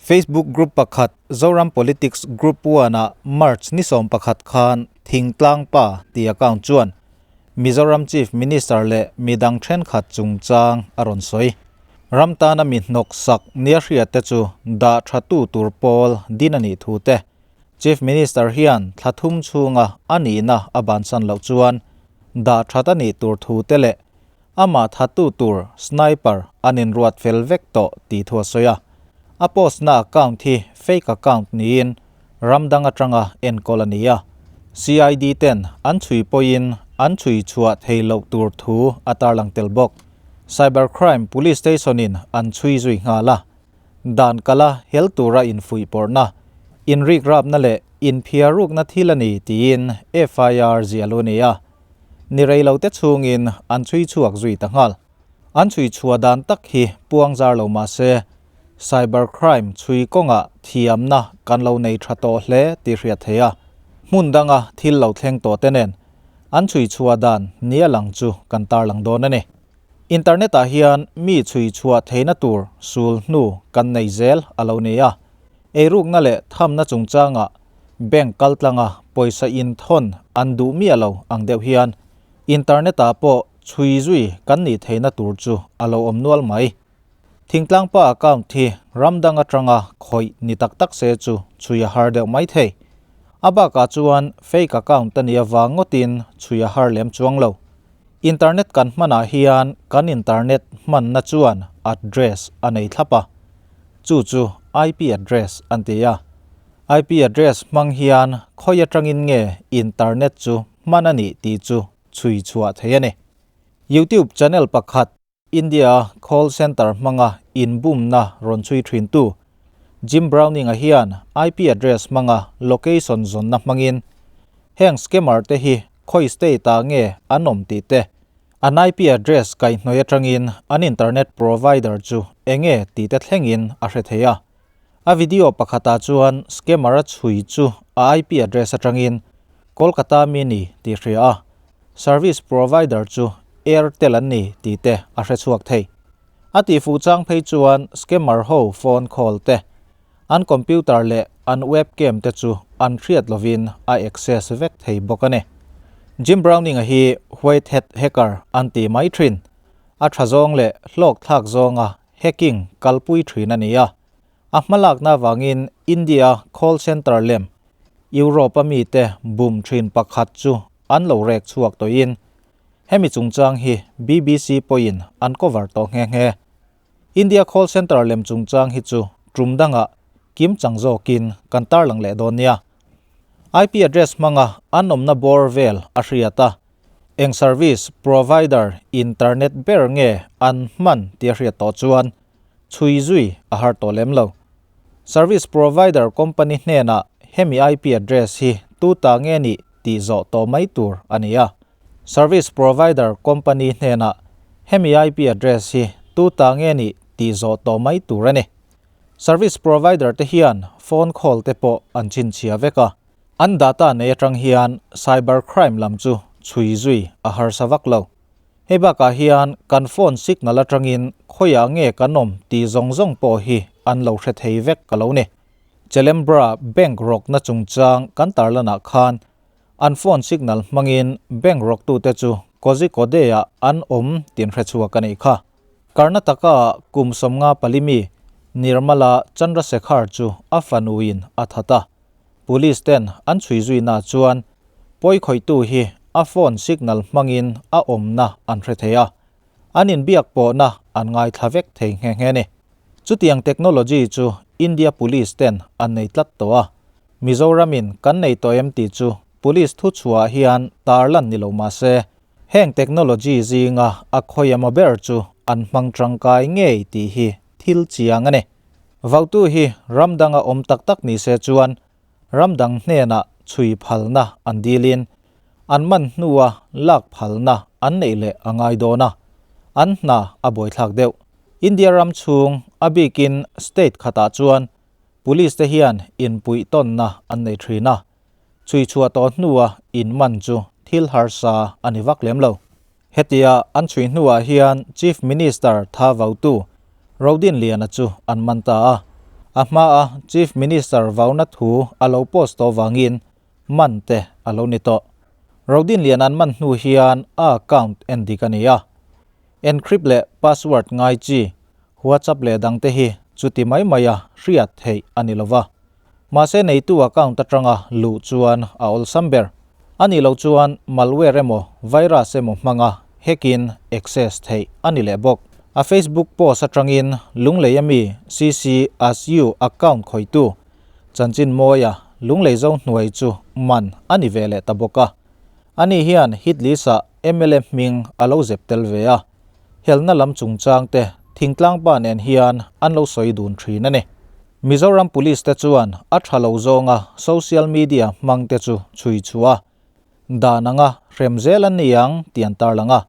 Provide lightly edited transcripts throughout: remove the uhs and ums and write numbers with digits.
Facebook group pakhat Zoram Politics Group One-ah March ni 11 khan Thingtlang Pa tih account chuan Mizoram Chief Minister leh midang thenkhat chungchang a rawn sawi. Ram tana mi hnawk sak nia hriatte chu dah tha tu tur pawl din a nih thu te Chief Minister hian thla thum chhunga a nihna a bansan loh chuan dah that a nih tur thu te leh Amah thattu tur sniper an inruat fel vek tawh tih thu a sawi a. A post na account hi fake account niin ram dang atanga enkawl a ni a. CID ten an chhui pawhin an chhui chhuah thei loh tur thu a tarlang tel bawk. Cyber Crime Police Station in an chhui zui nghal a. Dan kala hel tura infuih pawrhna, inrikrapna leh inphiarukna thil a ni tiin FIR ziah lu a ni a. Ni rei lo te chhungin an chhui chhuak zui ta nghal. An chhui chhuah dan tak hi puang zar lo mah se, cyber crime chhui kawngah thiamna kan lo nei tha tawh hle tih hriat theih a. Hmun danga thil lo thleng tawh te nen an chhui chhuah dan nia lang chu kan tarlang dawn a ni. Internet ah hian mi chhui chhuah theihna tur sul hnu kan nei zel a lo ni a. Eirukna leh thamna chungchangah bank kaltlanga pawisa inthawn an duh miah lo ang deuh hian internet ah pawh chhui zui kan nih theihna tur chu a lo awm nual mai. Thingtlang pa account hi ram dang atanga khawih ni tak tak se chu chhui a har deuh mai thei. A bakah chuan fake account a nih avang ngawtin chhui a har lem chuang lo. Internet kan hmanah hian kan internet hmanna chuan address a nei thlap a, chu chu IP address an ti a. IP address hmang hian khawi atangin nge internet chu hman a nih tih chu chhui chhuah thei a ni. YouTube channel pakhat India call center hmanga inbumna rawn chhui thintu Jim Browning-a hian IP address hmanga location zawnna hmangin heng scammer te hi khawi state-ah nge an awm tih te, an IP address kaihhnawih atangin an internet provider chu enge tih te thlengin a hre thei a. A video pakhatah chuan scammer a chhui chu a IP address atangin Kolkata mi ni tih hria a, Service provider chu Airtel an ni tih te a hre chhuak thei. A tihfuh chang phei chuan scammer ho phone call te, an computer leh an webcam te chu an hriat lovin a access vek thei bawk a ni. Jim Browning-a hi white hat hacker an ti mai thin. A tha zawng leh hlawk thlak zawnga hacking kalpui thin a ni a. A hmalakna avangin India call center lem Europe-a mite bum thin pakhat chu an lo rek chhuak tawhin hemi chungchang hi BBC pawhin an cover tawh nghe nghe. India call center lem chungchang hi chu tum dangah kim chang zawkin kan tarlang leh dawn nia. IP address hmanga an awmna bawr vel a hriat a, eng service provider internet ber nge an hman tih a hriat tawh chuan chhui zui a har tawh lem lo. Service provider company hnenah hemi IP address hi tu ta nge nih tih zawh tawh mai tur a ni a. Service provider company hnenah hemi IP address hi tu ta nge nih tih zawh tawh mai tur a ni. Service provider te hian phone call te pawh an chhinchhiah vek a. An data nei atang hian cyber crime lam chu chhui zui a harsa vak lo. Hei bakah hian kan phone signal atangin khawiah nge kan awm tih zawng zawng pawh hi an lo hre thei vek ka lo ni. Chelembra bank rawkna chungchang kan tarlanah khan an phone signal hmangin bank rawktute chu Kozhikode-ah an awm tin hre chhuak a nih kha. Karnataka-ah kum 54 mi Nirmala Chandrasekhar chu a fanuin a that a. Police ten an chhui zuina chuan pawi khawihtu hi a phone signal hmangin a awmna an hre thei a, an inbiak pawhna an ngaithla vek thei nghe nghe a ni. Chutiang technology chu India Police ten an nei tlat tawh a, Mizoramin kan nei tawh em tih chu Police thuchhuah hian tarlan ni lo mah se, heng technology zinga a khawiama ber chu an hmang tangkai ngei tih hi thil chiang a ni. Vautu hi ram danga awm tak tak ni se chuan ram dang hnenah chhui phalna an dilin an man hnua lak phalna an neih leh a ngai dawn a, an hna a buaithlak deuh. India ram chhung a bikin state khatah chuan police te hian inpuih tawnna an nei thin a, chhui chhuah tawh hnua in man chu thil harsa a ni vak lem lo. Hetia an chhui hnuah hian Chief Minister tha vautu Rodin Liana chu an man ta a. A hma a Chief Minister vauna thu a lo post tawh vangin man te a lo ni tawh. Rodinlian an man hnu hian a account en dik a ni a. Encrypt leh password ngai chi WhatsApp leh dangte hi chuti mai mai a hriat theih a ni lova. Mahse neitu account atanga luh chuan a awlsam ber. A nih loh chuan malware emaw virus emaw hmanga hacking access theih a ni leh bawk. A Facebook post atangin Lunglei ami CC as you account khawitu chanchin mawia Lunglei zo hnuai chu man a ni ve leh ta bawk a. Ani hian hit list ah mla hming a lo zep tel ve a. Helna lam chungchang te thingtlang pa nen hian an lo sawi dun thin a ni. Mizoram Police te chuan a tha lo zawnga social media hmang te chu chhui chhuah a, dan anga hrem zel an ni ang tih an tarlang a.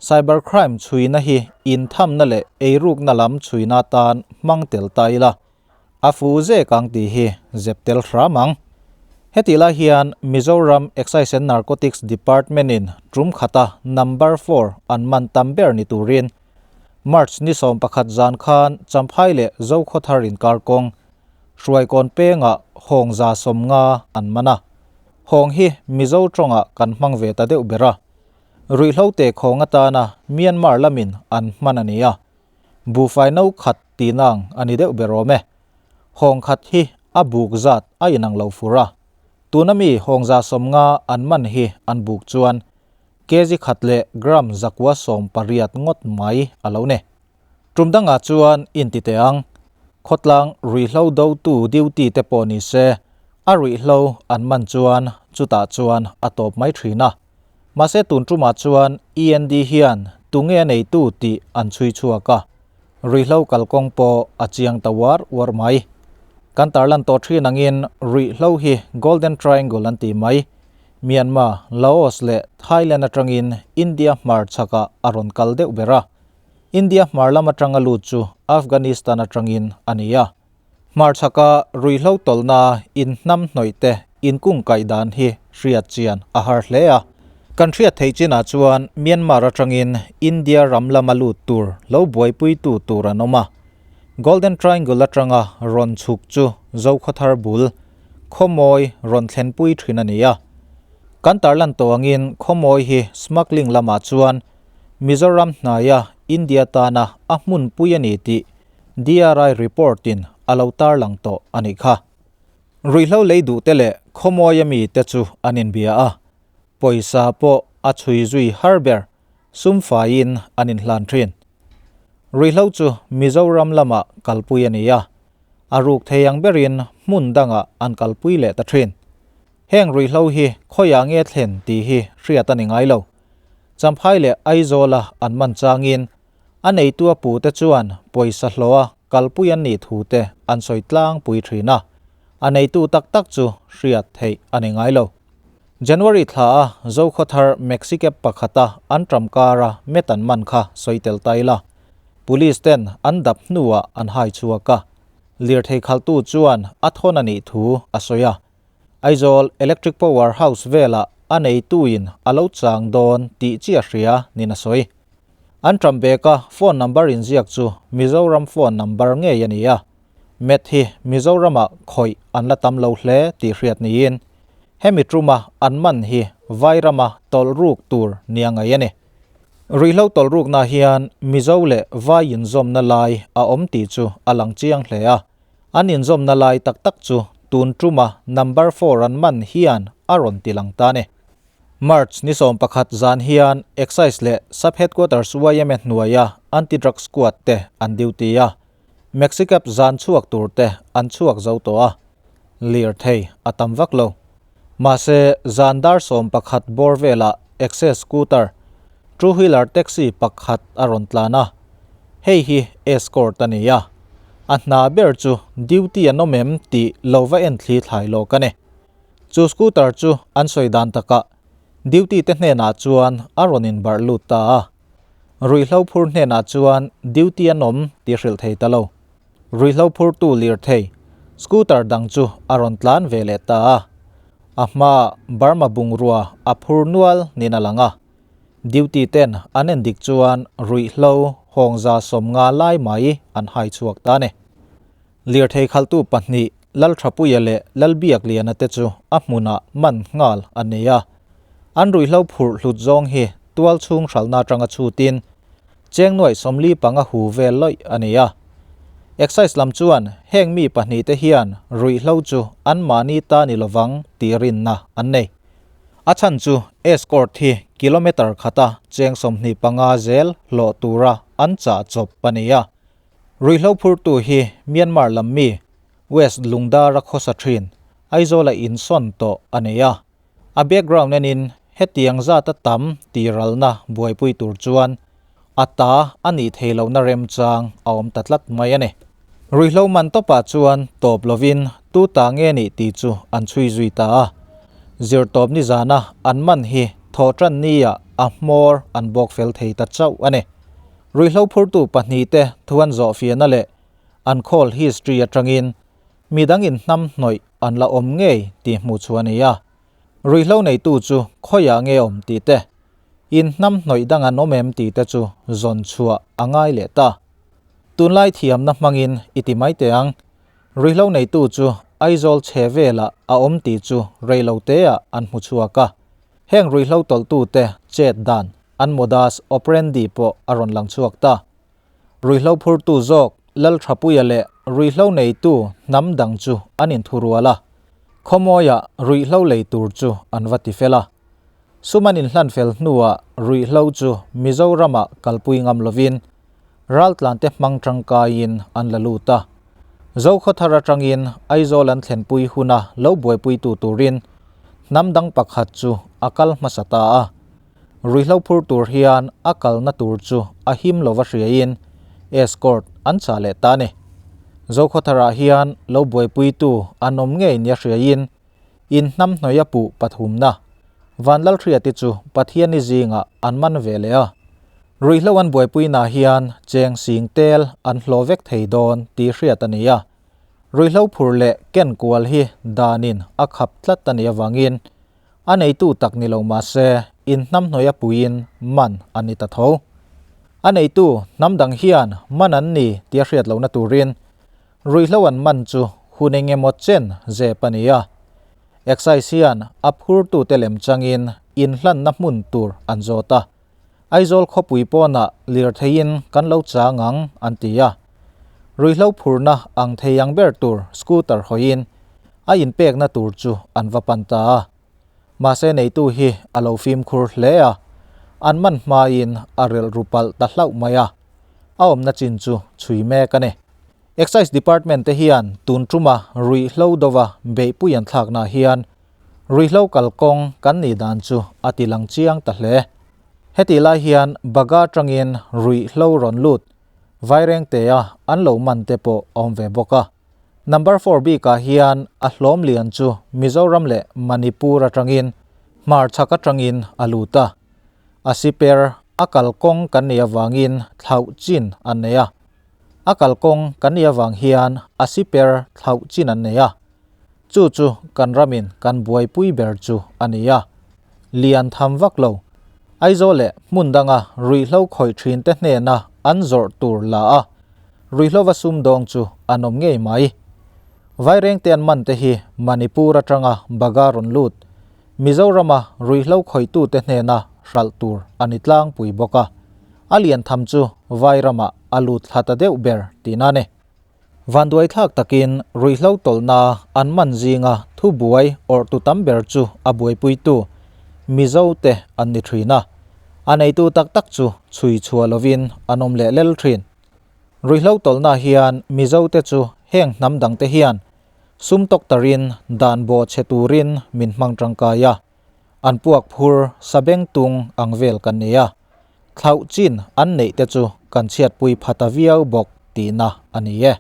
Cyber crime chhuina hi inthamna leh eirukna lam chhuina atan hmang tel ta ila, a fu zek ang tih hi zep tel hram ang. Hetih lai hian Mizoram Excise and Narcotics Department in tum khata number four an man tam ber ni turin March ni 11 zan khan Champhai leh Zokhawthar inkar kawng Hruaikawn pengah Hawng 150 an man a. Hawng hi Mizo tawngah kan hmang ve ta deuh ber a. Ruihhlo te khawng atana Myanmar lamin an hman a ni a. Buhfai no khat tih nang a ni deuh ber awm e. Hawng khat hi a buk zat a inang lo fur a. Tuna mi Hawng 150 an man hi an buk chuan kg khat leh gram 118 ngawt mai a lo ni. Tum dangah chuan inti teh ang. Khawtlang ruihhlo dotu duty te pawh ni se, a ruihhlo an man chuan chutah chuan a tawp mai thin a. Mahse tun tumah chuan END hian tunge a neitu tih an chhui chhuak a. Ruihhlo kalkawng pawh a chiang ta uar uar mai. Kan tarlan tawh thin angin ruihhlo hi Golden Triangle an ti mai. Myanmar, Laos leh Thailand atangin India hmar chhakah a rawn kal deuh ber a. India hmar lam atanga lut chu Afghanistan atangin a ni a. Hmar chhaka ruihhlo tawlhna in hnam hnawih te inkung kaih dan hi hriat chian a har hle a. Kan hriat theih chinah chuan Myanmar atangin India ram lama lut tur lo buaipuitu tur an awm a. Golden Triangle atanga rawn chhuk chu Zokhawthar bul Khawmawi rawn thlenpui thin a ni a. Kan tarlan tawh angin Khawmawi hi smuggling lamah chuan Mizoram hnaia India tana a hmunpui a ni tih DRI report in a lo tarlang tawh a nih kha. Ruihhlo lei duhte leh Khawmawia mite chu an inbia a, pawisa pawh a chhui zui har ber sum faiin an inhlan thin. Ruihhlo chu Mizoram lamah kalpui a ni a, a ruk thei ang berin hmun dangah an kalpui leh ta thin. Heng ruihhlo hi khawiah nge thlen tih hi hriat a ni ngai lo. Champhai leh Aizawla an man changin a neitu a pute chuan pawisa hlawha kalpui an nih thu te an sawi tlangpui thin a, a neitu tak tak chu hriat theih a ni ngai lo. January thla a Zokhawthar Maxicab pakhata an ṭamkara met an man kha sawi tel ta ila, Police ten an dap hnuah an hai chhuak a, lirthei khaltu chuan a thawn a nih thu a sawi a. Aizawl Electric Power House velah a neituin a lo chang dawn tih chiah hria niin a sawi. An ṭam beka phone number inziak chu Mizoram phone number ngei a ni a. Met hi Mizoramah khawih an la tam lo hle tih hriat niin hemi ṭuma an man hi Vairama tawlh ruk tur nia ngaih a ni. Ruihhlo tawlh rukna hian Mizo leh Vai inzawmna lai a awm tih chu a lang chiang hle a. An inzawmna lai tak tak chu tun ṭuma number four an man hian a rawn ti lang ta a ni. March ni 11 zan hian Excise leh Sub Headquarters yma hnuaia Anti-Drug Squad te an duty a, Maxicab zan chhuak tur te an chhuak zo tawh a, lirthei a tam vak lo. Mahse, zan dar 11 bawr velah Access scooter, two wheeler taxi pakhat a rawn tlan a, hei hi escort a ni a, a hna ber chu duty an awm em tih lo va en thli thlai lawk a ni. Chu scooter chu an sawi dan takah duty te hnenah chuan a rawn inbarh lut ta a, ruihhlo phur hnenah chuan duty an awm tih hrilh thei ta lo. Ruihhlo phurtu lirthei scooter dang chu a rawn tlan ve leh ta a, a hmaah Burma bungrua a phur nual niin a lang a. Duty ten an en dik chuan ruihhlo hawng 150 lai mai an hai chhuak ta a ni. Lirthei khaltu pahnih Lalthapuia leh Lalbiakliana te chu a hmunah man nghal a ni a. An ruihhlo phurh hlut zawng hi tual chhung hralhna atanga chhutin cheng nuaih 45 hu vel lawih a ni a. Excise lam chuan heng mi pahnihte hian ruihhlo chu anmahni ta ni lovang tih rinna an nei. A chhan chu escort hi kilometre khata cheng 25 zel hlawh tura an chah chawp a ni a. Ruihhlo phurtu hi Myanmar lam mi West Lungdara khawsa thin Aizawla insawn tawh a nei a. A background enin hetiang zata tam tiralna buaipui tur chuan a ta a nih thei lohna remchang a awm ta tlat mai a ni. Ruihhlo man tawpah chuan tawp lovin tu ta nge nih tih chu an chhui zui ta a. Zirtawp nizana an man hi thawhtan nia a hmawr an bawk fel thei ta chauh a ni. Ruihhlo phurtu pahnihte thu an zawh fiahna leh an call history atangin midang inhnam hnawih an la awm ngei tih hmuh chu a ni a. Ruihhlo neitu chu khawiah nge awm tih te, inhnam hnawih dang an awm em tih te chu zawn chhuah a ngai leh ta. Tunlai thiamna hmangin i ti mai teh ang. Ruihhlo neitu chu Aizawl chhe velah a awm tih chu reilo teah an hmu chhuak a. Heng ruihhlo tawlhtute chet dan an modus operandi pawh a rawn lang chhuak ta. Ruihhlo phurtu zawk Lalthapuia leh ruihhlo neitu hnam dang chu an inthurual a. Khawmawia ruihhlo lei tur chu an va ti fel a. Sum an inhlan fel hnuah ruihhlo chu Mizoramah kalpui ngam lovin raltlante hmang tangkaiin an la lut a. Zokhawthar atangin Aizawl an thlenpui huna lo buaipuitu turin hnam dang pakhat chu a kal hmasa ta a. Ruihhlo phur tur hian a kalna tur chu a him lova hriain escort an chah leh ta a ni. Zokhawtharah hian lo buaipuitu an awm ngei nia hriain in hnam hnawih a puh pathumna Vanlalhriati chu Pathiani zingah an man ve leh a. Ruihhlo an buaipuinah hian cheng sing tel an hlawh vek thei dawn tih hriat a ni a. Ruihhlo phur leh ken kual hi danin a khap tlat a nih avangin a neitu tak ni lo mah se in hnam hnawih a puiin man a ni ta tho. A neitu hnam dang hian man an ni tih a hriat lohna turin ruihhlo an man chu hun eng emaw chen zep a ni a. Excise hian a phurtute lem changin inhlanna hmun tur an zawt a. Aizawl khawpui pawnah lirtheiin kan lo chang ang an ti a. Ruihhlo phurna ang thei ang ber tur scooter hawiin a inpekna tur chu an va pan ta a. Mahse neitu hi a lo fimkhur hle a, an man hmain a relh ru palh ta hlauh mai a. A awmna chin chu chhui mek a ni. Excise Department te hian tun tuma ruihhlo dova beihpui an thlaknaah hian Ruihhlo kalkawng kan nih dan chu a ti lang chiang ta hle. Heti lai hian Baga atangin ruihhlo rawn lut Vairengtea an lo man te pawh a awm ve bawk a. Number four bikah hian a hlawm lian chu Mizoram leh Manipur atangin hmarchhak atangin a lut a. A siper a kalkawng kan nih avangin thlauh chin an nei a. A kalkawng kan nih avang hian a siper thlauh chin an nei a. Chu chu kan ramin kan buaipui ber chu a ni a. Lian tham vak lo. Aizawl leh hmun danga ruihhlo khawih thin te hnena an zawrh tur la a, ruihhlova sumdawng chu an awm ngei mai. Vairengte an man te hi Manipur atanga Baga rawn lut, Mizorama ruihhlo khawihtute hnena hralh tur a ni tlangpui bawk a. A lian tham chu Vairamah a lut thla ta deuh ber tihna a ni. Vanduai thlak takin ruihhlo tawlhna an man zinga thu buai awrhtu tam ber chu a buaipuitu Mizo te an ni thin a, a neitu tak tak chu chhui chhuah lovin an awm leh lel thin. Ruihhlo tawlhna hian Mizo te chu heng hnam dang te hian sum tawk tarin dan bawh chhe turin min hmang tangkai a, an puak phur sabeng tung ang vel kan ni a. Thlauh chin an neih te chu kan chhiatpui pha ta viau bawk tihna a ni e.